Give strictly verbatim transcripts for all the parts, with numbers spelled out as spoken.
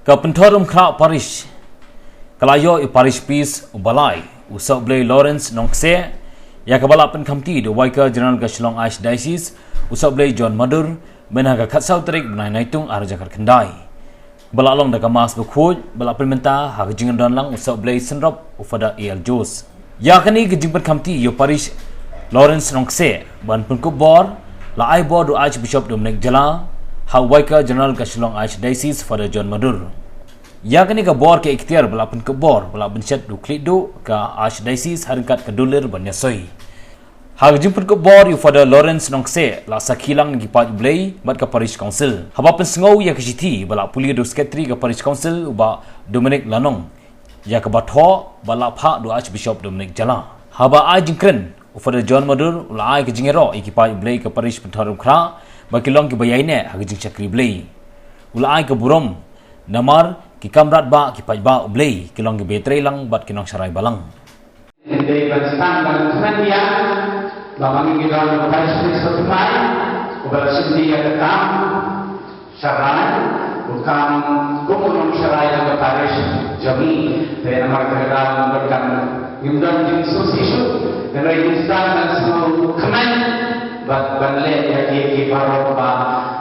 Ka Pynthorumkhrah Parish ka la ïoh i Parish Priest uba lai, u Sohblei Lawrence Nongkseh, ïa kaba la pynkhamti da u Vicar General ka Shillong Archdiocese, u Sohblei John Madur, mynha ka khatsaw tarik bnai Naitung arhajar khatkhyndai. Ba la long da ka Mass bakhuid ba la pynmynta ha ka jingdon lang u Sohblei synrop u Father A L Jose. Ïa kane ka jingpynkhamti ïa u Parish Lawrence Nongkseh ban pynkup bor la ai bor da u Archbishop Dominic Jala ha u Vicar General ka Shillong Archdiocese Father John Madur. Ïa kane ka bor ka iktiar ba la pynkup bor ba la bynshet da u khlieh duh ka Archdiocese ha ryngkat ka dulir ban ïasoi. Ha ka jingpynkup bor ïa u Father Lawrence Nongkseh la sakhi lang na ki paid U Blei bad ka Parish Council. Haba pynsngew ïa ka shithi ba la pule da u Secretary ka Parish Council u Bah Dominic Lanong, ïa kaba thoh ba la phah da u Archbishop Dominic Jala. Haba ai jingkren, u Father John Madur u la ai ka jingïaroh ïa ki paid U Blei ka Parish Pynthorumkhrah ba ki long kiba ïaineh ha ka jingshakri Blei. U la ai ka burom namar ki kamram ba ki paid ba U Blei ki long kiba ïatrei lang bad ki nongsharai balang. Te ban sdang ban kmen ïa, ba ma ngi ngi don u Parish Priest ba thymmai, uba la shim ïa ka kam sharai, u kam kum u nongsharai jong ka parish jong ngi. Te namar kata ka daw ban kam ngim don jingsngewsih shuh, te ngi sdang ban sngewkmen. Bad ban leh ïa ki, ki baroh ba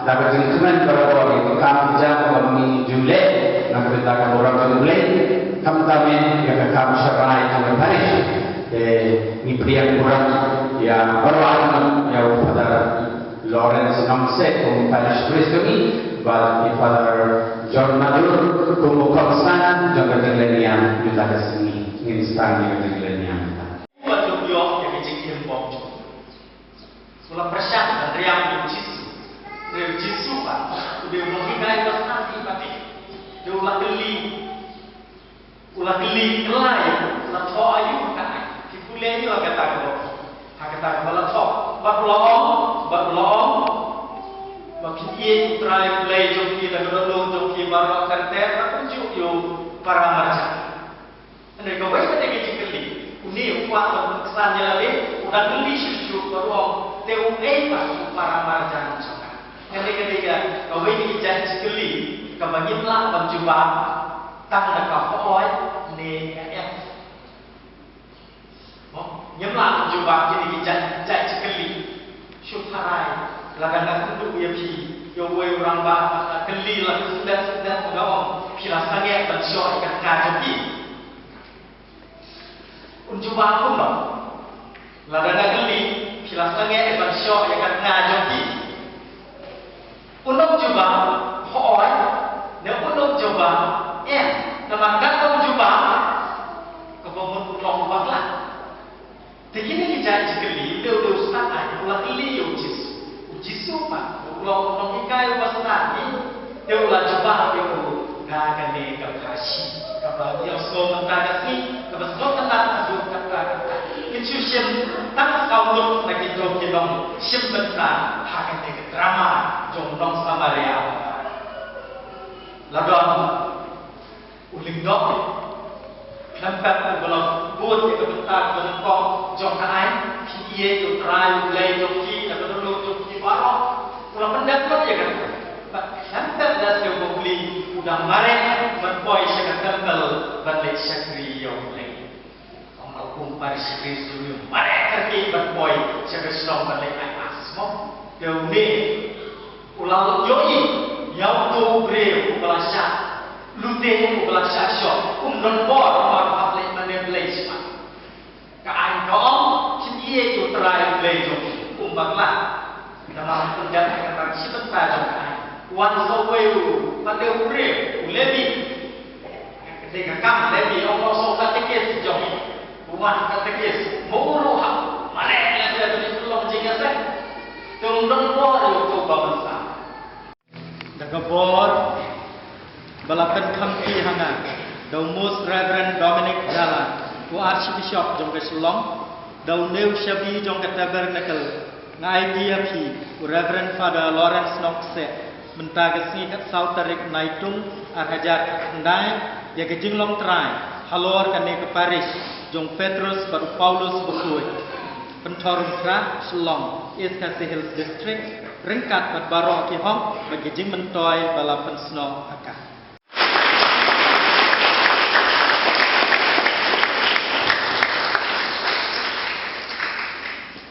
da ka jingkmen barabor ïa ki kam ki jam ba ma ngi ju leh na ka bynta ka burom jong U Blei, khamtam ïa ka kam sharai jong ka parish. Te ngi pdiang burom ïa baroh arngut, ïa u Father Lawrence Nongkseh kum u Parish Priest jong ngi, bad i Father John Madur kum u kongsan jong ka jingleh niam mynta ka sngi. Ngin sdang ïa ka jingleh niam mynta. Wat ïoh ïa ka jingim bymjukut. U la pyrshang ban riam ïa u Jisu. Hynrei u Jisu pat u dei u nonghikai ba sngewsih bha. Te u la kylli, u la kylli kylla ïa u, u la thoh aïu ka aiñ. Phi pule aïu ha kata ka dohki, ha kata kaba la thoh? Bad u la ong, bad u la ong, ba phin ïeit ïa U Trai U Blei jong phi da ka dohnud jong phi baroh, kan ter, da kumjuh ïa u para marjan. Hynrei kawei pat ka jingkylli. Une u kwah ban pynksan ïa lade, u dang kylli shuh shuh bad u ong, te uei pat u para marjan jong nga? Kane ka dei kawei na ki jait jingkylli kaba ngim lah ban jubab tang da ka hooid ne ka em. Mo, ngim lah ban jubab kine ki jait, jait jingkylli. Shu tharai, lada nga kynduh ïa phi, ïa uwei u rangbah, la kylli la sngewbha sngewbha, nga ong, phi la sangeh ban shoh ïa ka tnga jong phi? Un jubab kumno? Lada nga kylli, phi la sangeh ban shoh ïa ka tnga jong phi? Un ym jubab hooid, ne un ym jubab em. Namar katba un jubab, kaba mut un long u bakla. Te kine ki jait jingkylli, u dei u stad aiñ, u la kylli ïa u Jisu. U Jisu pat u long u nonghikai uba stad aiñ, te u la jubab ïa u da kane ka pharshi kaba ngi ïohsngew mynta ka sngi, kaba sngewtynnat haduh katta katta. Ngin shu shim tang saw ngut na kito ki nongshim bynta ha kane ka drama jong u nong Samaria. La don u lyngdoh, khlem pep uba la bud ïa ka bynta kaba nyngkong jong ka aiñ, phin ïeit ïa U Trai U Blei jong phi da ka dohnud jong phi baroh. U la pyndep lut ïa kata. Bad khlem pep da siew ba u Blei, u dang mareh ban poi sha ka templ ban leit shakri ïa U Blei. Ong ba u kum parish priest u mareh kyrkieh ban poi sha ka shnong ban leit ai mass mo. Te une u la ïohi ïa uto u briew uba la shah lute, uba la shah shoh, um don bor, namar u hap leit mane Blei shabar. Ka aiñ ka ong, phin ïeit ïa U Trai U Blei jong phi, um bakla. Namar u pyndep ïa kata shi bynta jong ka aiñ. Wan sa uwei u, pat u briew, u Levi. Ka dei ka kam Levi, ong, ong, sa u katekis jong u. U wan katekis, ma u ruh hap mareh ïa ka dei ka long jingïaseng. Te um don bor ïa uto uba mynsaw. Da ka bor ba la pynkhamti ha nga da u Most Reverend Dominic Jala, u Archbishop jong ka Shillong, da une u shabi jong ka Tabernacle, nga aiti ïa phi u Reverend Father Lawrence Nongkseh, mynta ka sngi khatsaw tarik Naitung arhajar khatkhyndai, ïa ka jinglong trai halor kane ka parish jong u Petrus bad u Paulus Bakhuid, Pynthorumkhrah, Shillong, East Khasi Hills District, ryngkat bad baroh ki hok bad ki jingmyntoi ba la pynsnoh ha ka.